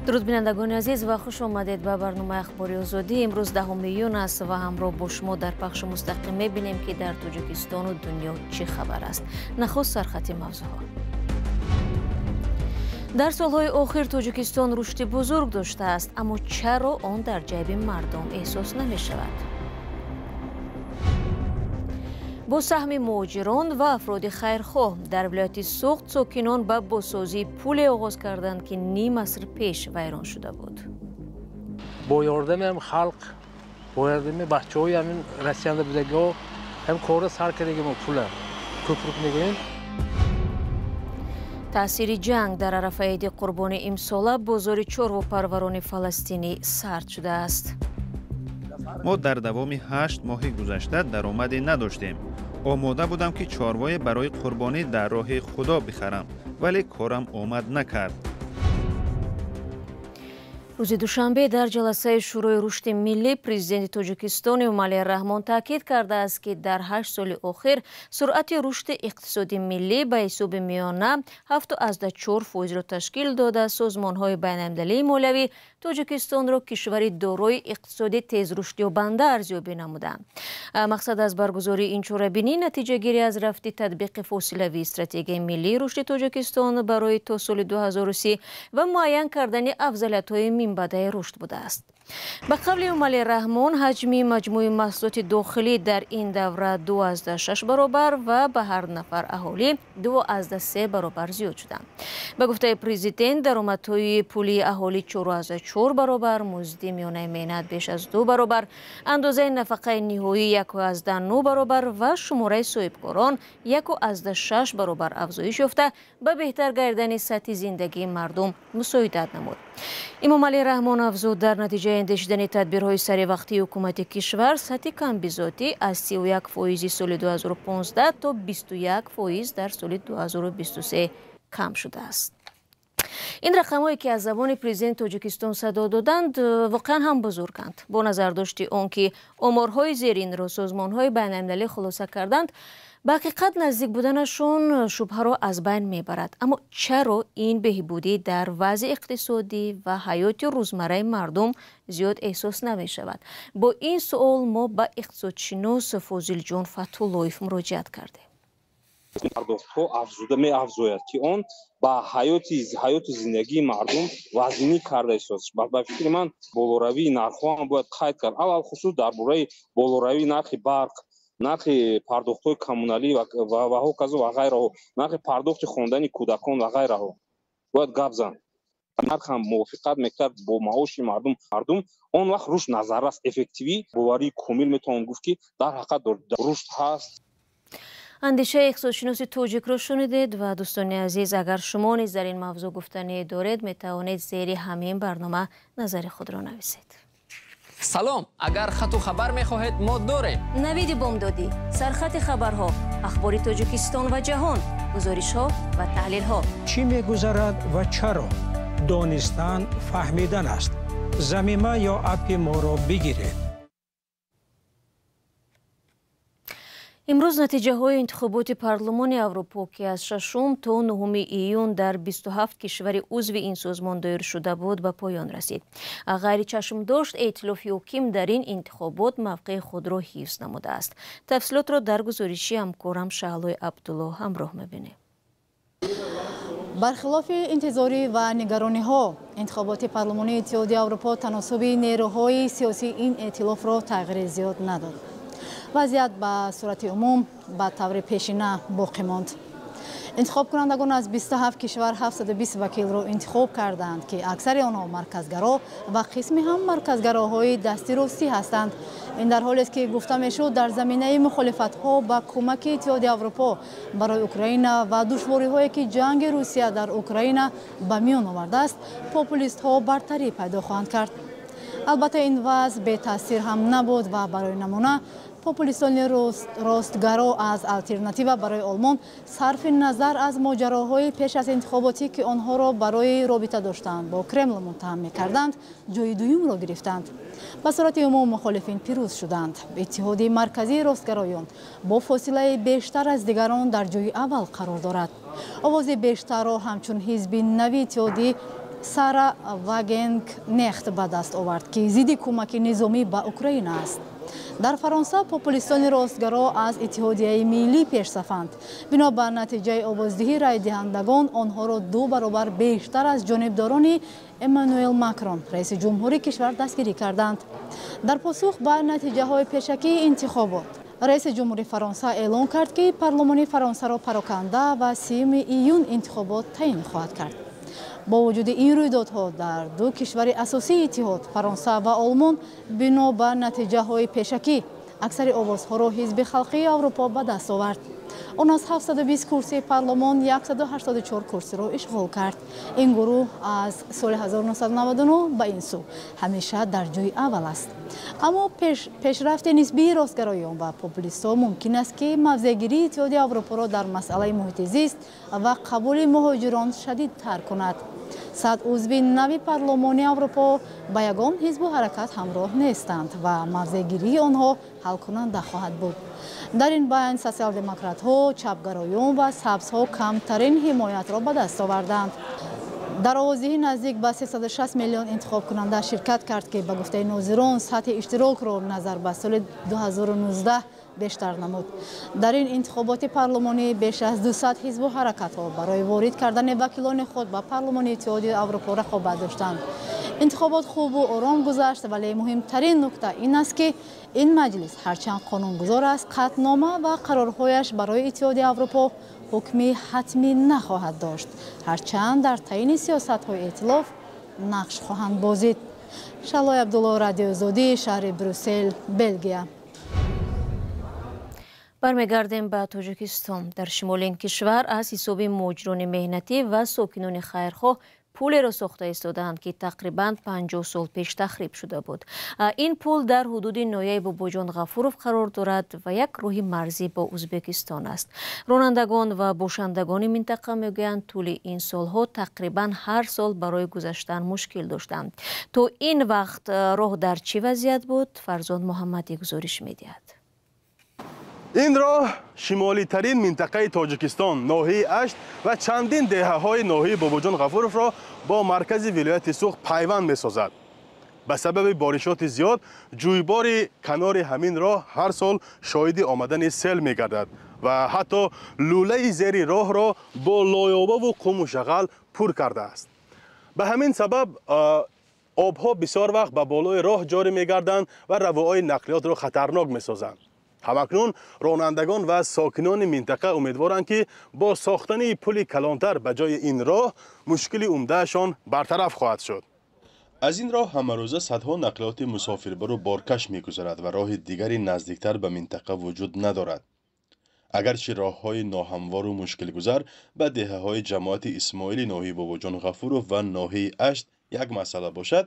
Дуруд, бинандагони азиз, ва хуш омадед ба барномаи Ахбори Озодӣ. Имрӯз 10 июн аст ва ҳамроҳ бо шумо дар пахши мустақим мебинем, ки дар Тоҷикистону дунё чӣ хабар аст. Нахуст сархати мавзӯъҳо. Дар солҳои охир Тоҷикистон рушди бузург доштааст, аммо чаро он дар ҷайби мардум эҳсос намешавад? Бо саҳми муҳоҷирон ва афроди хайрхоҳ дар вилояти Суғд сокинон ба бозсозии пуле оғоз карданд, ки ним аср пеш вайрон шуда буд. Бо ёрдами ҳам халқ, бо ёрдами бачаҳои ҳамин Россиянда будагиҳо ҳам корро сар кардагимо, пула кӯпрук мегӯем. Таъсири ҷанг дар арафаи иди қурбони имсола бозори чорвопарварони фаластинӣ сард шудааст. Мо дар давоми 8 моҳи гузашта даромаде надоштем. Омода будам, ки чорвое барои қурбонӣ дар роҳи Худо бихарам, вале корам омад накард. Рӯзи душанбе дар ҷаласаи Шӯрои рушди миллӣ президенти Тоҷикистон Эмомалӣ Раҳмон таъкид кардааст, ки дар 8 соли охир суръати рушди иқтисоди миллӣ ба ҳисоби миёна 7,4 фоизро ташкил дода, созмонҳои байналмилалии молиявӣ Тоҷикистонро кишвари дорои иқтисоди тезрушдёбанда арзёбӣ намуданд. Мақсад аз баргузории ин чорабинӣ натиҷагирӣ аз рафти татбиқи фосилавии стратегияи миллии рушди Тоҷикистон барои то соли 2030 ва муайян кардани афзалиятҳои минбаъдаи рушд будааст. Ба қавли Эмомалӣ Раҳмон, ҳаҷми маҷмӯи маҳсулоти дохилӣ дар ин давра 2,6 баробар ва ба ҳар нафар аҳолӣ 2,3 баробар зиёд шуданд. Ба гуфтаи президент, даромадҳои пулии аҳолӣ 4,4 баробар, музди миёнаи меҳнат беш аз 2 баробар, андозаи нафақаи ниҳоӣ 1,9 баробар ва шумораи соҳибкорон 1,6 баробар афзоиш ёфта, ба беҳтар гардидани сатҳи зиндагии мардум мусоидат намуд. Эмомалӣ Раҳмон афзуд, дар натиҷаи андешидани тадбирҳои саривақтии ҳукумати кишвар сатҳи камбизоатӣ аз 31 фоизи соли 2015 то 21 фоиз дар соли 2023 кам шудааст. Ин рақамҳое, ки аз забони президенти Тоҷикистон садо доданд, воқеан ҳам бузурганд. Бо назардошти он ки оморҳои зеринро созмонҳои байналмилалӣ хулоса карданд, ба ҳақиқат наздик буданашон шубҳаро аз байн мебарад. Аммо чаро ин беҳбудӣ дар вазъи иқтисодӣ ва ҳаёти рӯзмарраи мардум зиёд эҳсос намешавад? Бо ин суол мо ба иқтисодшинос Фозилҷон Фатҳуллоев муроҷиат кардем. Пардохтҳо афзуда меафзояд, ки он ба ҳаёти зиндагии мардум вазнинӣ карда истодааст. Ба фикри ман, болоравии нархҳо ҳам бояд қайд кард, алалхусус дар бораи болоравии нархи барқ, нархи пардохтҳои коммуналӣ ва ҳоказо ва ғайраҳо, нархи пардохти хондани кӯдакон ва ғайраҳо бояд гап зан. Нарх ҳам мувофиқат мекард бо маоши мардум, он вақт рушд назаррас, эффективӣ, боварии комил метавон гуфт, ки дар ҳақиқат рушд ҳаст. Андешаи иқтисодшиноси тоҷикро шунидед ва дӯстони азиз, агар шумо низ дар ин мавзӯъ гуфтанӣ доред, метавонед зери ҳамин барнома назари худро нависед. Салом, агар хату хабар мехоҳед, мо дорем. Навиди бомдодӣ, сархати хабарҳо, ахбори Тоҷикистон ва ҷаҳон, гузоришҳо ва таҳлилҳо. Чӣ мегузарад ва чаро? Донистан фаҳмидан аст. Замима ё аппи моро бигиред. Имрӯз натиҷаҳои интихоботи Парлумони Аврупо, ки аз 6 то 9 июн дар 27 кишвари узви ин созмон доир шуда буд, ба поён расид. Ғайри чашмдошт эътилофи ҳоким дар ин интихобот мавқеи худро ҳифз намудааст. Тафсилотро дар гузориши ҳамкорам Шаҳлои Абдулло ҳамроҳ мебинем. Бархилофи интизорӣ ва нигарониҳо, интихоботи парлумонии Иттиҳоди Аврупо таносуби нерӯҳои сиёсии ин эътилофро тағйири зиёд надод. Вазъият ба сурати умум ба таври пешина боқӣ монд. Интихобкунандагон аз 27 кишвар 720 вакилро интихоб карданд, ки аксари онҳо марказгаро ва қисми ҳам марказгароҳои дасти ростӣ ҳастанд. Ин дар ҳолест, ки гуфта мешуд, дар заминаи мухолифатҳо ба кӯмаки Иттиҳоди Аврупо барои Украина ва душвориҳое, ки ҷанги Русия дар Украина ба миён овардааст, популистҳо бартарӣ пайдо хоҳанд кард. Албатта, ин вазъ бетаъсир ҳам набуд ва барои намуна популистони ростгаро аз Алтернатива барои Олмон сарфи назар аз моҷароҳои пеш аз интихоботӣ, ки онҳоро барои робита доштанд бо Кремл муттаҳам мекарданд, ҷои дуюмро гирифтанд. Ба сурати умум мухолифин пирӯз шуданд. Иттиҳоди марказии ростгароён бо фосилаи бештар аз дигарон дар ҷои аввал қарор дорад. Овози бештарро ҳамчун ҳизби нави иттиҳодӣ Сара Вагенкнехт ба даст овард, ки зидди кӯмаки низомӣ ба Украина аст. Дар Фаронса популистони ростгаро аз Иттиҳодияи миллӣ пешсафанд. Бино ба натиҷаи овоздиҳӣ, райдиҳандагон онҳоро ду баробар бештар аз ҷонибдорони Эммануэл Макрон, раиси ҷумҳури кишвар, дастгирӣ карданд. Дар посух ба натиҷаҳои пешакии интихобот, раиси ҷумҳури Фаронса эълон кард, ки парлумони Фаронсаро пароканда ва 30 июн интихобот таъин хоҳад кард. Бо вуҷуди ин рӯйдодҳо, дар ду кишвари асосии иттиҳод, Фаронса ва Олмон, бино ба натиҷаҳои пешакӣ, аксари овозҳоро Ҳизби халқии Аврупо ба даст овард. Он аз 720 курсии парлумон 184 курсиро ишғол кард. Ин гурӯҳ аз соли 1999 ба ин сӯ ҳамеша дар ҷои аввал аст. Аммо пешрафти нисбии ростгароён ва популистҳо мумкин аст, ки мавзеъгирии Иттиҳоди Аврупоро дар масъалаи муҳити зист ва қабули муҳоҷирон шадидтар кунад. 100 узви нави парлумони Аврупо ба ягон ҳизбу ҳаракат ҳамроҳ нестанд ва мавзеъгирии онҳо ҳалкунанда хоҳад буд. Дар ин байн социал-демократҳо, чапгароён ва сабзҳо камтарин ҳимоятро ба даст оварданд. Дар овоздиҳӣ наздик ба 360 миллион интихобкунанда ширкат кард, ки ба гуфтаи нозирон, сатҳи иштирокро назар ба соли 2019 бештар намуд. Дар ин интихоботи парлумонӣ беш аз 200 ҳизбу ҳаракатҳо барои ворид кардани вакилони худ ба парлумони Иттиҳоди Аврупо рақобат доштанд. Интихобот хубу ором гузашт, вале муҳимтарин нукта ин аст, ки ин маҷлис ҳарчанд қонунгузор аст, қатънома ва қарорҳояш барои Иттиҳоди Аврупо ҳукми ҳатмӣ нахоҳад дошт, ҳарчанд дар таъини сиёсатҳои эътилоф нақш хоҳанд бозид. Шалои Абдулло, Радиои Озодӣ, шаҳри Брюссел, Белгия. Бармегардем ба Тоҷикистон. Дар шимоли ин кишвар аз ҳисоби муҳоҷирони меҳнатӣ ва сокинони хайрхоҳ пулеро сохта истодаанд, ки тақрибан 50 сол пеш тахриб шуда буд. Ин пул дар ҳудуди ноҳияи Бобоҷон Ғафуров қарор дорад ва як роҳи марзӣ бо Ӯзбекистон аст. Ронандагон ва бошандагони минтақа мегӯянд, тӯли ин солҳо тақрибан ҳар сол барои гузаштан мушкил доштанд. То ин вақт роҳ дар чӣ вазъият буд? Фарзон Муҳаммадӣ гузориш медиҳад. Ин роҳ шимолитарин минтақаи Тоҷикистон, ноҳияи Ашт ва чандин деҳаҳои ноҳияи Бобоҷон Ғафуровро бо маркази вилояти Суғд пайванд месозад. Ба сабаби боришоти зиёд, ҷӯйбори канори ҳамин роҳ ҳар сол шоҳиди омадани сел мегардад ва ҳатто лӯлаи зери роҳро бо лоёбаву қуму шағал пур кардааст. Ба ҳамин сабаб обҳо бисёр вақт ба болои роҳ ҷорӣ мегарданд ва равоҳои нақлиётро хатарнок месозанд. Ҳамакнун ронандагон ва сокинони минтақа умедворанд, ки бо сохтани пули калонтар ба ҷои ин роҳ мушкили умдаашон бартараф хоҳад шуд. Аз ин роҳ ҳамарӯза садҳо нақлиёти мусофирбару боркаш мегузарад ва роҳи дигари наздиктар ба минтақа вуҷуд надорад. Агарчи роҳҳои ноҳамвору мушкилгузар ба деҳаҳои ҷамоати Исмоили ноҳияи Бобоҷон Ғафуров ва ноҳияи Ашт як масъала бошад,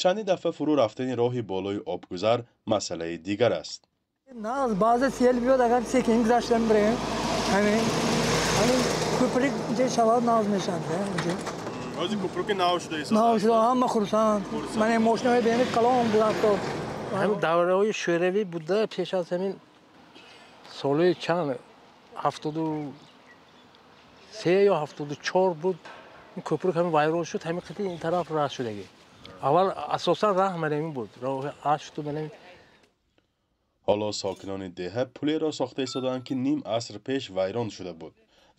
чандин дафъа фурӯ рафтани роҳи болои обгузар масъалаи дигар аст. Наз баъзе сел биёд, агар секин гузаштан бирем, ҳамин кӯприк инҷа шавад, наз мешавад. Ҳозир кӯпруки нав шуда истодааст. Нав шуда, ҳама хурсанд. Ман ин мошинаҳои бенид калон буданд. Ҳамин давраҳои шӯравӣ буда, пеш аз ҳамин солҳои чанд, 73 ё 74 буд, ин кӯпрук ҳамин вайрон шуд, ҳамин қити ин тараф раҳ шудагӣ. Аввал асосан раҳ мана ин буд, роҳи Ашту мана. Ҳоло сокинони деҳа пулеро сохта истодаанд, ки ним аср пеш вайрон шуда буд.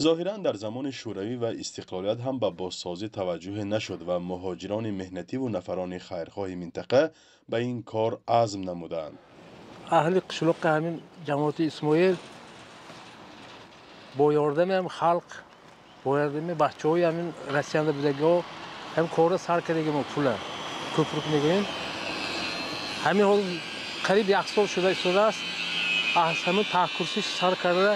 Зоҳиран, дар замони шӯравӣ ва истиқлолият ҳам ба бозсозӣ таваҷҷӯҳе нашуд ва муҳоҷирони меҳнативу нафарони хайрхоҳи минтақа ба ин кор азм намуданд. Аҳли қишлоқи ҳамин ҷамоати Исмоил бо ёрдами ҳам халқ, бо ёрдами бачаҳои ҳамин Россиянда будагиҳо ҳамин корро сар кардагим, пула кӯпрук мегӯем. Ҳамин ҳол қариб як сол шуда истодааст. Аз ҳамин таҳкурсиш сар карда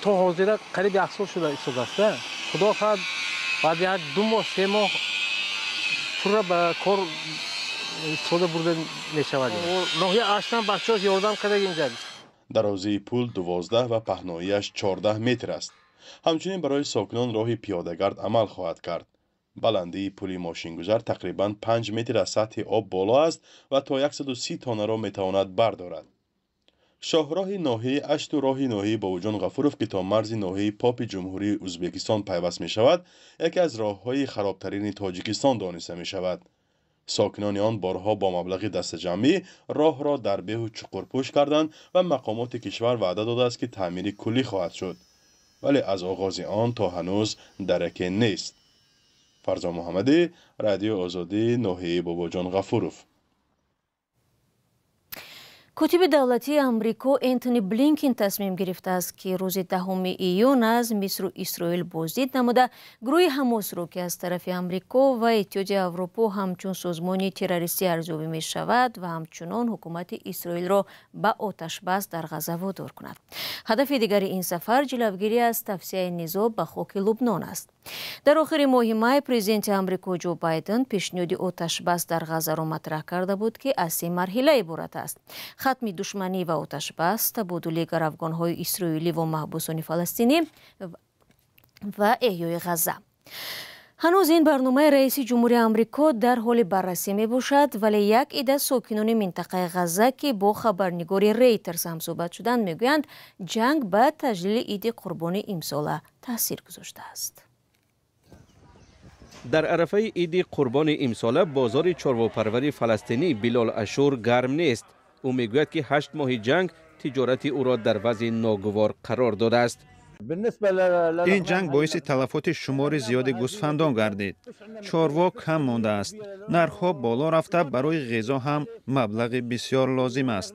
то ҳозира қариб як сол шуда истодааст. Худо хоҳад, баъд як 2 моҳ, 3 моҳ пурра ба кор истифода бурда мешавад. Ноҳияи Аштам бачаҳош ёрдам кардаги инҷа. Дарозии пул 12 ва паҳноияш 14 метр аст. Ҳамчунин барои сокинон роҳи пиёдагард амал хоҳад кард. Баландии пули мошингузар тақрибан 5 метр аз сатҳи об боло аст ва то 130 тоннаро метавонад бардорад. Шоҳроҳи ноҳияи Ашту роҳи ноҳияи Бобоҷон Ғафуров, ки то марзи ноҳияи Попи Ҷумҳурии Ӯзбекистон пайваст мешавад, яке аз роҳҳои харобтарини Тоҷикистон дониста мешавад. Сокинони он борҳо бо маблағи дастаҷамъӣ роҳро дар беҳу чуқурпӯш карданд ва мақомоти кишвар ваъда додааст, ки таъмири куллӣ хоҳад шуд. Вале аз оғози он то ҳанӯз дараке нест. Фарзон Муҳаммадӣ, Радиои Озодӣ, ноҳияи Бобоҷон Ғафуров. Котиби давлатии Амрико Энтони Блинкен тасмим гирифтааст, ки рӯзи 10 июн аз Мисру Исроил боздид намуда, гурӯҳи Ҳамосро, ки аз тарафи Амрико ва Иттиҳоди Аврупо ҳамчун созмони террористӣ арзёбӣ мешавад ва ҳамчунон ҳукумати Исроилро ба оташбас дар Ғазза водор кунад. Ҳадафи дигари ин сафар ҷилавгирӣ аз тавсияи низоъ ба хоки Лубнон аст. Дар охири моҳи май президенти Амрико Ҷо Байден пешниҳоди оташбас дар Ғаззаро матраҳ карда буд, ки аз се марҳила иборат аст: хатми душманӣ ва оташбас, табодули гаравгонҳои исроилӣ ва маҳбусони фаластинӣ ва эҳёи Ғазза. Ҳанӯз ин барномаи раиси ҷумҳури Амрико дар ҳоли баррасӣ мебошад, вале як ида сокинони минтақаи Ғазза, ки бо хабарнигори Рейтерс ҳамсӯҳбат шуданд, мегӯянд, ҷанг ба таҷлили Иди Қурбони имсола таъсир гузоштааст. Дар арафаи Иди Қурбони имсола бозори чорвопарвари фаластинӣ Билол Ашур гарм нест. Ӯ мегӯяд, ки 8 моҳи ҷанг тиҷорати ӯро дар вазъи ногувор қарор додааст. Ин ҷанг боиси талафоти шумори зиёди гӯсфандон гардид. Чорво кам мондааст. Нархҳо боло рафта, барои ғизо ҳам маблағи бисёр лозим аст.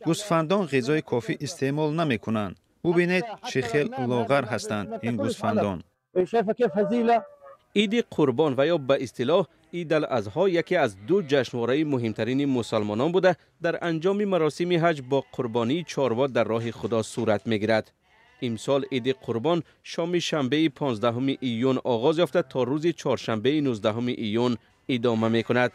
Гӯсфандон ғизои кофӣ истеъмол намекунанд. Бубинед, чӣ хел лоғар ҳастанд ин гӯсфандон. Иди Қурбон ва ё ба истилоҳ Ид ал-Азҳо яке аз ду ҷашнвораи муҳимтарини мусалмонон буда, дар анҷоми маросими ҳаҷ бо қурбонии чорво дар роҳи Худо сурат мегирад. Имсол Иди Қурбон шоми шанбеи 15 июн оғоз ёфта, то рӯзи чоршанбеи 19 июн идома мекунад.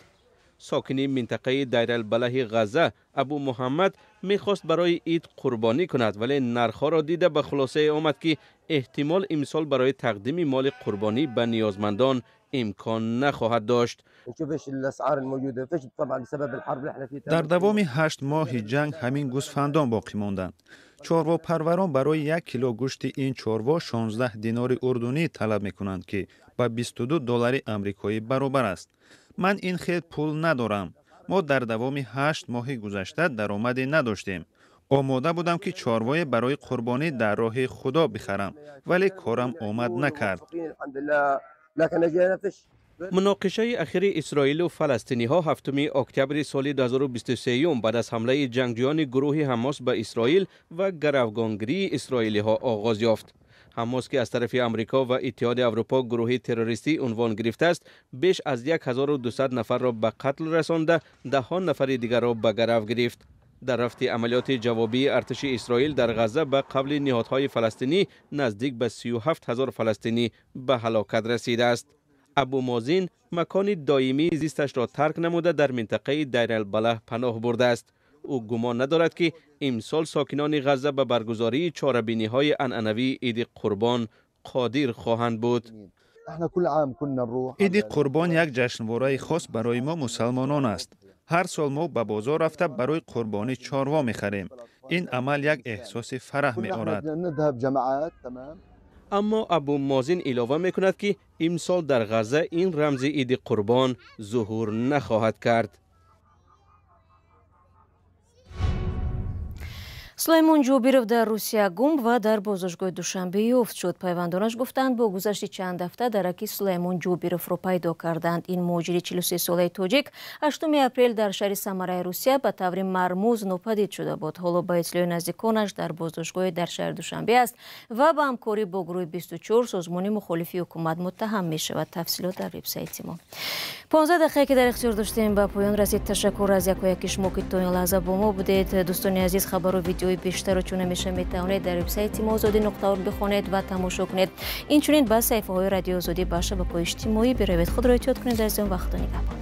Сокини минтақаи Дайралбалаҳи Ғазза Абу Муҳаммад мехост барои ид қурбонӣ кунад, вале нархҳоро дида ба хулосае омад, ки эҳтимол имсол барои тақдими моли қурбонӣ ба ниёзмандон имкон нахоҳад дошт. Дар давоми 8 моҳи ҷанг ҳамин гӯсфандон боқӣ монданд. Чорвопарварон барои 1 кило гӯшти ин чорво 16 динори урдунӣ талаб мекунанд, ки ба 22 доллари амрикоӣ баробар аст. Ман ин хел пул надорам. Мо дар давоми 8 моҳи гузашта даромаде надоштем. Омода будам, ки чорвое барои қурбонӣ дар роҳи Худо бихарам, вале корам омад накард. Муноқишаи ахири Исроилу фаластиниҳо 7 октябри соли 2023 баъд аз ҳамлаи ҷангҷӯёни гурӯҳи Ҳамос ба Исроил ва гаравгонгирии исроилиҳо оғоз ёфт. Ҳамос, ки аз тарафи Амрико ва Иттиҳоди Аврупо гурӯҳи террористӣ унвон гирифтааст, беш аз 1200 нафарро ба қатл расонда, даҳҳо нафари дигарро ба гарав гирифт. Дар рафти амалиёти ҷавобии артиши Исроил дар Ғазза ба қавли ниҳодҳои фаластинӣ наздик ба 37 ҳазор фаластинӣ ба ҳалокат расидааст. Абу Мозин макони доимии зисташро тарк намуда, дар минтақаи Дайралбалаҳ паноҳ бурдааст. Ӯ гумон надорад, ки имсол сокинони Ғазза ба баргузории чорабиниҳои анъанавии Иди Қурбон қодир хоҳанд буд. Иди Қурбон як ҷашнвораи хос барои мо мусалмонон аст. Ҳар сол мо ба бозор рафта барои қурбонӣ чорво мехарем. Ин амал як эҳсоси фараҳ меорад. Аммо Абу Мозин илова мекунад, ки имсол дар Ғазза ин рамзи Иди Қурбон зуҳур нахоҳад кард. Сулаймон Ҷобиров дар Русия гум ва дар боздоштгоҳи Душанбе ёфт шуд. Пайвандонаш гуфтанд, бо гузашти чанд ҳафта дараки Сулаймон Ҷобировро пайдо карданд. Ин муҳоҷири 43-солаи тоҷик 8 апрел дар шаҳри Самараи Русия ба таври мармуз нопадид шуда буд. Ҳоло ба иттилои наздиконаш дар боздоштгоҳи дар шаҳри Душанбе аст ва ба ҳамкорӣ бо гурӯҳи 24 созмони мухолифи ҳукумат муттаҳам мешавад. Тафсилот дар вебсайти мо. 15 дақиқае ки дар ихтиёр доштем ба поён расид. Ташаккур аз якояки шумо, ки то ин лаҳза бо мо будед. Дӯстони азиз, хабару видеои бештарро чун ҳамеша метавонед дар вебсайти мо озодӣ.орг бихонед ва тамошо кунед. Инчунин ба саҳифаҳои Радиои Озодӣ ба шабакаҳои иҷтимоӣ биравед. Худро эҳтиёт кунед. Азизон, вақту нигаҳбон.